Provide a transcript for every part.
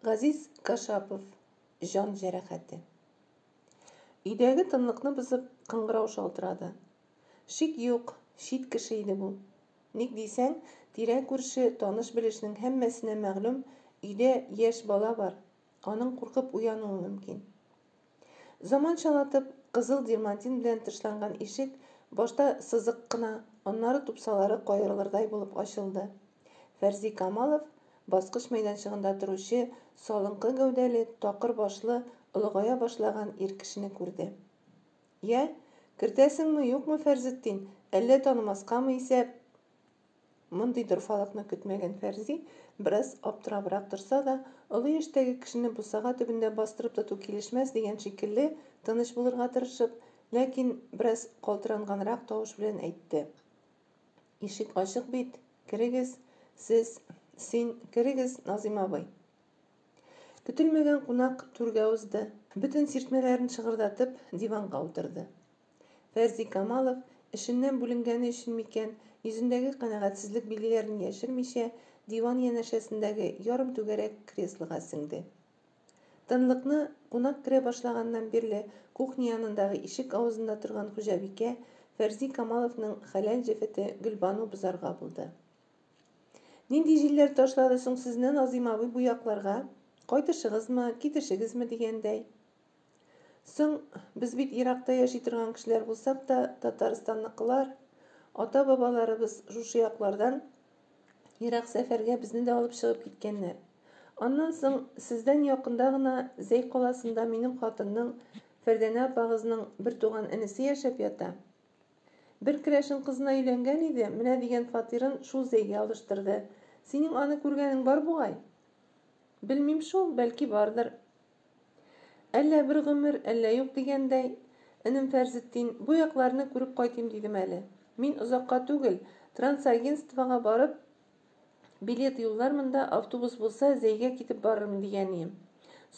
Газиз Кашапов, Җан җәрәхәте. Өйдәге тынлыкны бозып, кыңгырау шалтырады. Шик юк, чит кеше иде бу. Ник дисәң, тирә-күрше, таныш-белешнең һәммәсенә мәгълүм, өйдә яшь бала бар, аның куркып уянуы мөмкин. Заманчалатып, кызыл дермантин белән тышланган ишек башта сызык кына, аннары тупсалары каерылырдай булып ачылды. Фәрзи Камалов, баскыч мәйданчыгында торучы салынкы гәүдәле, такыр башлы, олыгая башлаган ир кешене күрде. Йә, кертәсеңме, юкмы, Фәрзетдин, әллә танымаскамы исәп? Мондый дорфалыкны көтмәгән Фәрзи бераз аптырабрак торса да, олы яшьтәге кешене бусага төбендә бастырып тоту килешмәс дигән шикелле, тыныч булырга тырышып, ләкин бераз калтыранганрак тавыш белән әйтте. Ишек ачык бит, керегез, сез, син, керегез, Назыйм абый. Көтелмәгән кунак түргә узды, бөтен сиртмәләрен шыгырдатып, диванга утырды. Фәрзи Камалов, эшеннән бүленгәне өчен микән, йөзендәге канәгатьсезлек билгеләрен яшермичә, диван янәшәсендәге ярым түгәрәк креслога сеңде. Тынлыкны, кунак керә башлаганнан бирле, кухня янындагы ишек авызында торган хуҗабикә, Фәрзи Камаловның хәләл җефете Гөлбану бозарга булды. Нинди җилләр ташлады соң сезне, Назыйм абый, бу якларга? Кайтышыгызмы, китешегезме дигәндәй? Соң, без бит еракта яши торган кешеләр булсак та, Татарстанныкылар, ата-бабаларыбыз шушы яклардан ерак сәфәргә безне дә алып чыгып киткәннәр. Аннан соң, сездән якында гына Зәй каласында минем хатынның, Фәрдәнә апагызның бертуган энесе яшәп ята. Бер керәшен кызына өйләнгән иде, менә дигән фатирын шул Зәйгә алыштырды. Синең аны күргәнең бар бугай? Белмим шул, бәлки бардыр. Әллә бер гомер, әллә юк дигәндәй, энем Фәрзетдин, бу якларны күреп кайтыйм дидем әле. Мин озакка түгел, трансагентствога барып, билет юллармын да, автобус булса, Зәйгә китеп барырмын дигәнием.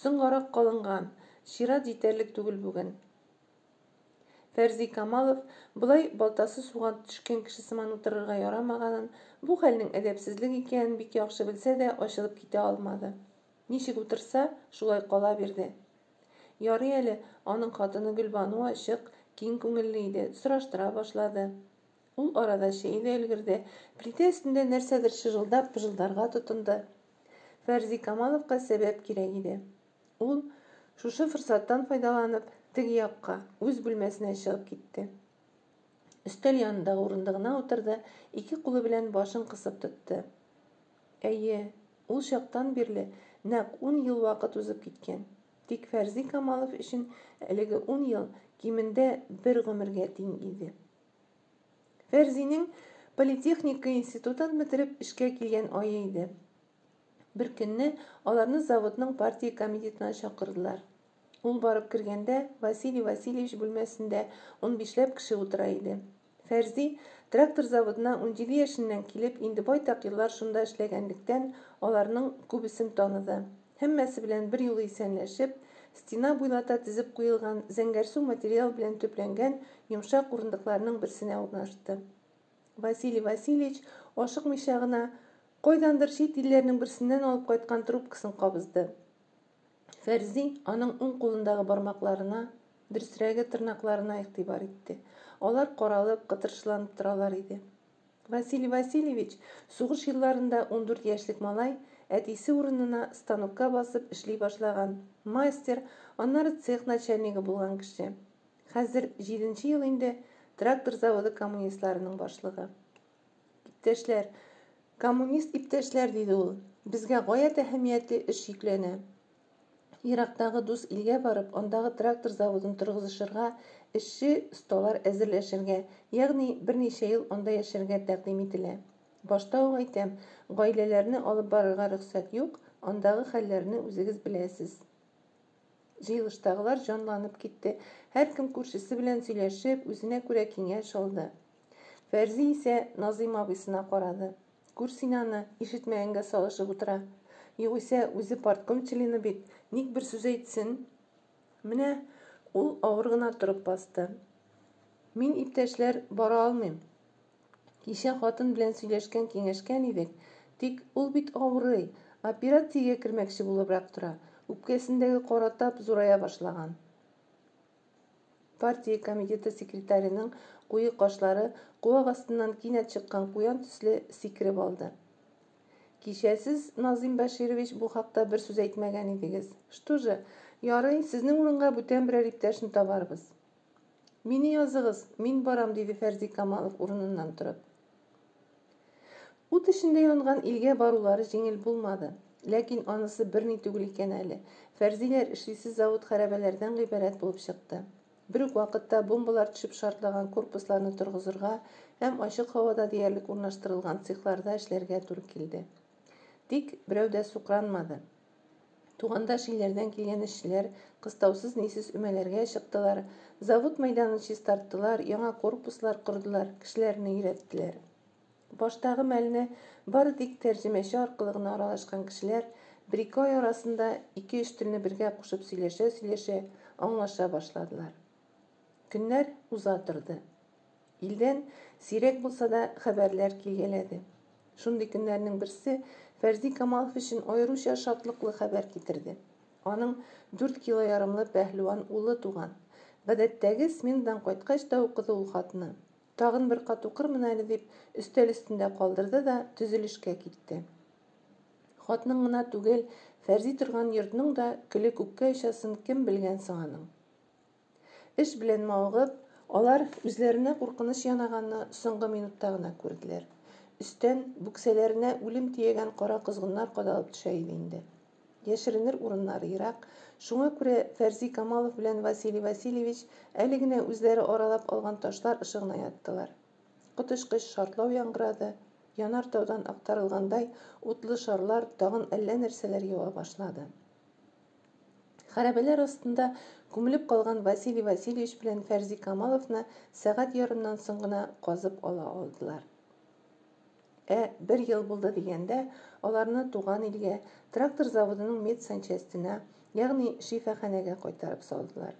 Соңгарак калынган, чират җитәрлек түгел бүген. Фәрзи Камалов болай балтасы суга төшкән кеше сыман утырырга ярамаганын, бу хәлнең әдәпсезлек икәнен бик яхшы белсә дә, ачылып китә алмады. Ничек утырса, шулай кала бирде. Ярый әле, аның хатыны Гөлбану ачык, киң күңелле иде, сораштыра башлады. Ул арада чәй дә өлгерде, плитә өстендә нәрсәдер чыжылдап пыжылдарга тотынды. Фәрзи Камаловка сәбәп кирәк иде. Ул, шушы форсаттан файдаланып, теге якка, үз бүлмәсенә чыгып китте. Өстәл янындагы урындыгына утырды, ике кулы белән башын кысып тотты. Әйе, ул чактан бирле нәкъ ун ел вакыт узып киткән. Тик Фәрзи Камалов өчен әлеге ун ел кимендә бер гомергә тиң иде. Фәрзинең политехника институтын бетереп эшкә килгән ае иде. Бер көнне аларны заводның партия комитетына чакырдылар. Ул барып кергәндә, Василий Васильевич бүлмәсендә унбишләп кеше утыра иде. Фәрзи, трактор заводына 17 яшеннән килеп, инде байтак еллар шунда эшләгәнлектән, аларның күбесен таныды. Һәммәсе белән берьюлы исәнләшеп, стена буйлата тезеп куелган зәңгәрсу материал белән төпләнгән йомшак урындыкларның берсенә урнашты. Василий Васильевич, ашыкмыйча гына, кайдандыр чит илләрнең берсеннән алып кайткан трубкасын кабызды. Фәрзи аның уң кулындагы бармакларына, дөресрәге, тырнакларына игътибар итте. Алар каралып, кытыршыланып торалар иде. Василий Васильевич, сугыш елларында 14 яшьлек малай, әтисе урынына станокка басып эшли башлаган, мастер, аннары цех начальнигы булган кеше. Хәзер җиденче ел инде трактор заводы коммунистларының башлыгы. Иптәшләр, коммунист иптәшләр, диде ул, безгә гаять әһәмиятле эш йөкләнә. Ерактагы дус илгә барып, андагы трактор заводын торгызышырга, эшче осталар әзерләшергә, ягъни берничә ел анда яшәргә тәкъдим ителә. Башта ук әйтәм, гаиләләрне алып барырга рөхсәт юк, андагы хәлләрне үзегез беләсез. Җыелыштагылар җанланып китте. Һәркем күршесе белән сөйләшеп, үзенә күрә киңәш алды. Фәрзи исә Назыйм абыйсына карады. Күр син аны, ишетмәгәнгә салышып утыра. Югыйсә, үзе партком члены бит, ник бер сүз әйтсен? Менә ул авыр гына торып басты. Мин, иптәшләр, бара алмыйм. Кичә хатын белән сөйләшкән-киңәшкән идек, тик ул бит авырый, Операциягә кермәкче булыбрак тора, үпкәсендәге кара тап зурая башлаган. Партия комитеты секретареның куе кашлары куак астыннан кинәт чыккан куян төсле сикереп алды. Кичә сез, Назыйм Бәширович, бу хакта бер сүз әйтмәгән идегез. Что же, ярый, сезнең урынга бүтән берәр иптәшне табарбыз. Мине языгыз, мин барам, диде Фәрзи Камалов урыныннан торып. Ут эчендә янган илгә барулары җиңел булмады. Ләкин анысы берни түгел икән әле. Фәрзиләр эшлисе завод хәрабәләрдән гыйбарәт булып чыкты. Бер үк вакытта бомбалар төшеп шартлаган корпусларны торгызырга һәм ачык һавада диярлек урнаштырылган цехларда эшләргә туры килде. Тик берәү дә сукранмады. Тугандаш илләрдән килгән эшчеләр кыстаусыз-нисез өмәләргә чыктылар, завод мәйданын чистарттылар, яңа корпуслар кордылар, кешеләрне өйрәттеләр. Баштагы мәлне бары тик тәрҗемәче аркылы гына аралашкан кешеләр бер-ике ай арасында ике-өч телне бергә кушып сөйләшә-сөйләшә аңлаша башладылар. Көннәр уза торды. Илдән, сирәк булса да, хәбәрләр килгәләде. Шундый көннәрнең берсе Фәрзи Камалов өчен аеруча шатлыклы хәбәр китерде. Аның дүрт кило ярымлы пәһлеван улы туган. Гадәттәге сменадан кайткач та укыды ул хатны. Тагын бер кат укырмын әле дип, өстәл өстендә калдырды да төзелешкә китте. Хатның гына түгел, Фәрзи торган йортның да көле күккә очасын кем белгән соң аның? Эш белән мавыгып, алар үзләренә куркыныч янаганны соңгы минутта гына күрделәр. Өстән, бүксәләренә үлем төягән кара козгыннар кадалып төшә иде инде. Яшеренер урыннары ерак, шуңа күрә Фәрзи Камалов белән Василий Васильевич әле генә үзләре аралап алган ташлар ышыгына яттылар. Коточкыч шартлау яңгырады, янар таудан актарылгандай утлы шарлар, тагын әллә нәрсәләр ява башлады. Хәрабәләр астында күмелеп калган Василий Васильевич белән Фәрзи Камаловны сәгать ярымнан соң гына казып ала алдылар. Ә бер ел булды дигәндә, аларны туган илгә, трактор заводының медсанчастена, ягъни шифаханәгә кайтарып салдылар.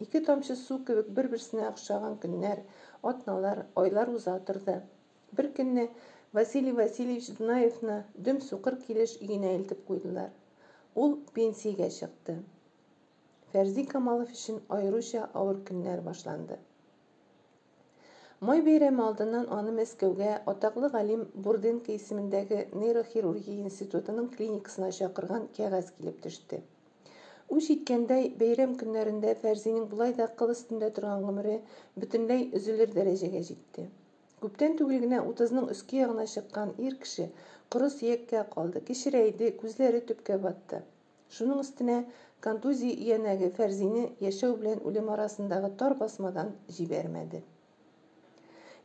Ике тамчы су кебек бер-берсенә охшаган көннәр, атналар, айлар уза торды. Бер көнне Василий Васильевич Дунаевны дөм сукыр килеш өенә илтеп куйдылар. Ул пенсиягә чыкты. Фәрзи Камалов өчен аеруча авыр көннәр башланды. Май бәйрәме алдыннан аны Мәскәүгә, атаклы галим Бурденко исемендәге нейрохирургия институтының клиникасына чакырган кәгазь килеп төште. Үч иткәндәй, бәйрәм көннәрендә Фәрзинең болай да кыл өстендә торган гомере бөтенләй өзелер дәрәҗәгә җитте. Күптән түгел генә утызның өске ягына чыккан ир кеше коры сөяккә калды, кечерәйде, күзләре төпкә батты. Шуның өстенә контузия өянәге Фәрзине яшәү белән үлем арасындагы тар басмадан җибәрмәде.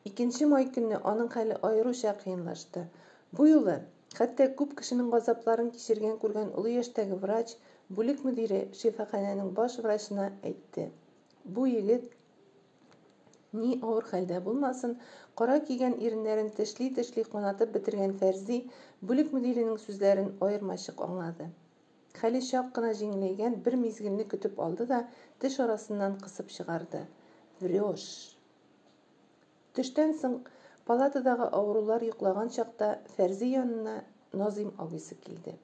Икенче май көнне аның хәле аеруча кыенлашты. Бу юлы, хәтта күп кешенең газапларын кичергән-күргән олы яшьтәге врач, бүлек мөдире, шифаханәнең баш врачына әйтте. Бу егет, ни авыр хәлдә булмасын, кара көйгән иреннәрен тешли-тешли канатып бетергән Фәрзи бүлек мөдиренең сүзләрен аермачык аңлады. Хәле чак кына җиңеләйгән бер мизгелне көтеп алды да теш арасыннан кысып чыгарды. Врешь! Төштән соң, палатадагы авырулар йоклаган чакта Фәрзи янына Назыйм абыйсы килде.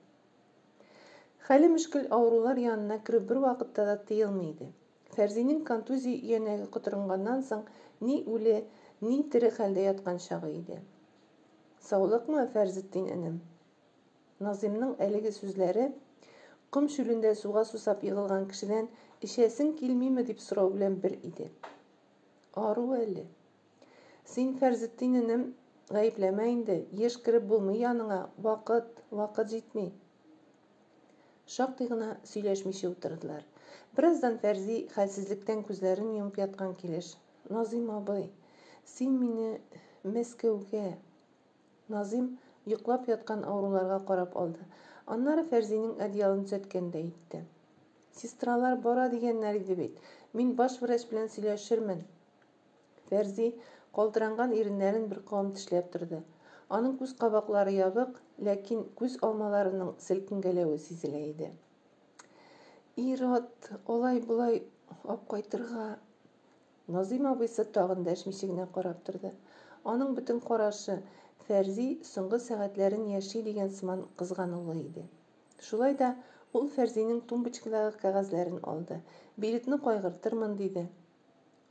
Хәле мөшкел авырулар янына керү бервакытта да тыелмый иде. Фәрзинең контузия өянәге котырынганнан соң ни үле, ни тере хәлдә яткан чагы иде. Саулыкмы, Фәрзетдин энем? Назыймның әлеге сүзләре ком чүлендә суга сусап егылган кешедән эчәсең килмиме дип сорау белән бер иде. Ару әле. Син, Фәрзетдин энем, гаепләмә инде, еш кереп булмый яныңа, вакыт, вакыт җитми. Шактый гына сөйләшмичә утырдылар. Бераздан Фәрзи, хәлсезлектән күзләрен йомып яткан килеш, Назыйм абый, син мине Мәскәүгә. Назыйм йоклап яткан авыруларга карап алды. Аннары Фәрзинең одеялын төзәткәндәй итте. Сестралар бара дигәннәр иде бит. Мин баш врач белән сөйләшермен. Фәрзи калтыранган иреннәрен беркавым тешләп торды. Аның күз кабаклары ябык, ләкин күз алмаларының селкенгәләве сизелә иде. Ир-ат алай-болай апкайтырга. Назыйм абыйсы тагын дәшмичә генә карап торды. Аның бөтен карашы, Фәрзи соңгы сәгатьләрен яши дигән сыман кызганулы иде. Шулай да ул Фәрзинең тумбочкадагы кәгазьләрен алды. Билетны кайгыртырмын, диде.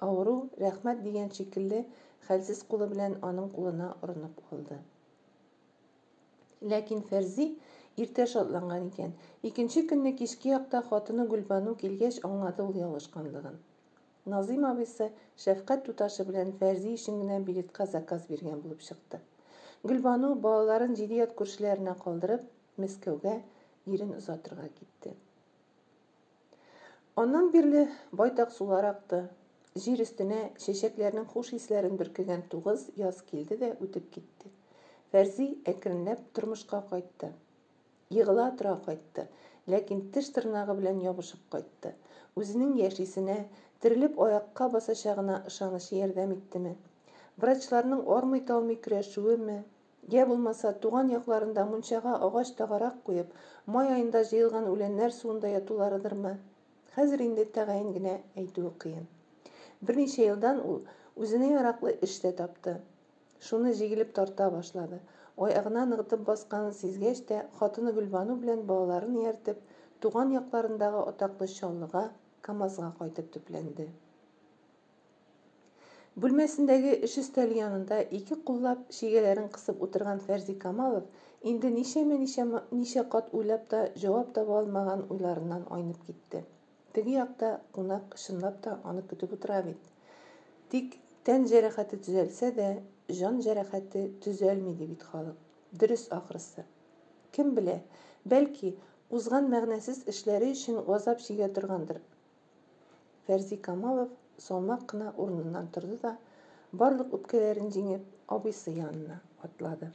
Авыру, рәхмәт дигән шикелле, хәлсез кулы белән аның кулына орынып алды. Ләкин Фәрзи иртә шатланган икән. Икенче көнне кичке якта хатыны Гөлбану килгәч аңлады ул ялгышканлыгын. Назыйм абыйсы шәфкать туташы белән Фәрзи өчен генә билетка заказ биргән булып чыкты. Гөлбану, балаларын җиде ят күршеләренә калдырып, Мәскәүгә ирен озатырга китте. Аннан бирле байтак сулар акты. Җир өстенә чәчәкләрнең хуш исләрен бөркегән тугыз яз килде дә үтеп китте. Фәрзи әкренләп тормышка кайтты. Егыла-тора кайтты, ләкин теш-тырнагы белән ябышып кайтты. Үзенең яшисенә, терелеп аякка басачагына ышанычы ярдәм иттеме? Врачларның армый-талмый көрәшүеме, Йә булмаса, туган якларында мунчага агач тагарак куеп, май аенда җыелган үләннәр суында ятуларыдырмы? Хәзер инде тәгаен генә әйтүе кыен. Берничә елдан ул үзенә яраклы эш тә тапты. Шуны җигелеп тарта башлады. Аягына ныгытып басканын сизгәч тә, хатыны Гөлбану белән балаларын ияртеп, туган якларындагы атаклы Чаллыга, КАМАЗга кайтып төпләнде. Бүлмәсендәге эш өстәле янында ике куллап чигәләрен кысып утырган Фәрзи Камалов инде ничәмә-ничә ничә кат уйлап та җавап таба алмаган уйларыннан айнып китте. Теге якта кунак чынлап та аны көтеп утыра бит. Тик тән җәрәхәте төзәлсә дә, җан җәрәхәте төзәлми ди бит халык. Дөрес ахрысы. Кем белә, бәлки, узган мәгънәсез эшләре өчен газап чигә торгандыр. Фәрзи Камалов салмак кына урыныннан торды да, барлык үпкәләрен җиңеп, абыйсы янына атлады.